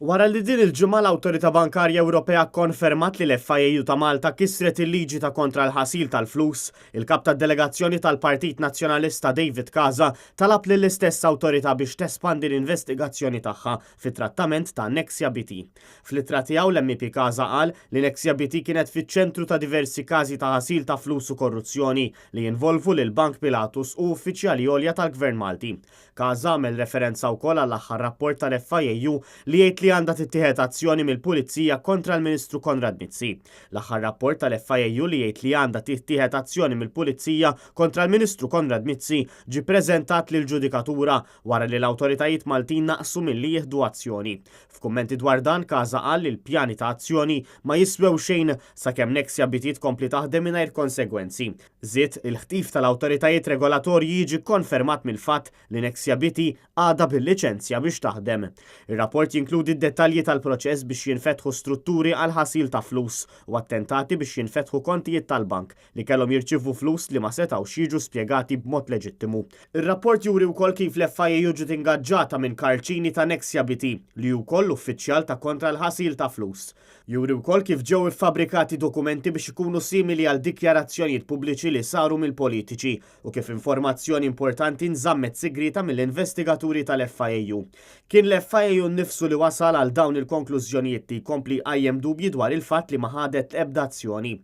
Wara li din il-ġimgħa l-Awtorità Bankarja Ewropea kkonfermat li l-FIAU ta' Malta kisret il-liġi ta' kontra l-ħasil tal-flus, il-Kap tad-Delegazzjoni tal-Partit Nazzjonalista David Casa talab lill-istess awtorità biex tespandi l-investigazzjoni tagħha fit-trattament ta' Nexia BT. Fl-ittra tiegħu l-MEP Casa qal li Nexia BT kienet fiċ-ċentru ta' diversi każi ta' ħasil ta' flus u korruzzjoni li jinvolvu lill-Bank Pilatus u uffiċjali għolja tal-Gvern Malti. Casa għamel referenza wkoll għall-aħħar rapport tal-FIAU li jgħid li għandha tittieħed azzjoni mill-Pulizija kontra l-Ministru Konrad Mizzi. L-aħħar rapport tal-FIAU li jgħid li għandha tittieħed azzjoni mill-Pulizija kontra l-Ministru Konrad Mizzi ġie ppreżentat lill-ġudikatura wara li l-awtoritajiet Maltin naqsu milli jieħdu azzjoni. F'kummenti dwar dan, Casa qal li l-pjani ta' azzjoni ma jiswew xejn sakemm Nexia BT tkompli taħdem mingħajr konsegwenzi. Żied, Il-ħtif tal-awtoritajiet regolatorji jiġi kkonfermat mill-fatt li Nexia BT għadha bil-liċenzja biex taħdem. Ir-rapport jinkludi d-dettalji tal-proċess biex jinfetħu strutturi għall-ħasil ta' flus u attentati biex jinfetħu kontijiet tal-bank li kellhom jirċievu flus li ma setgħux jiġu spjegati b'mod leġittimu. Ir-rapport juri wkoll kif l-FIAU ġiet ingaġġata minn Karl Cini ta' Nexia BT, li hu wkoll uffiċjal ta' kontra l-ħasil ta' flus. Juri wkoll kif ġew iffabbrikati dokumenti biex ikunu simili għal dikjarazzjonijiet pubbliċi li saru mill-politiċi u kif informazzjoni importanti nżammet sigrieta mill-investigaturi tal-FIAU. Kien l-FIAU nnifsu li wasal għal dawn il-konklużjonijiet li jkompli jqajjem dubji dwar il-fatt li ma ħadet ebda azzjoni.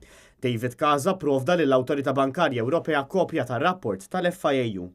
David Casa pprovda lill-Awtorità Bankarja Ewropea kopja tar-rapport tal-FIAU.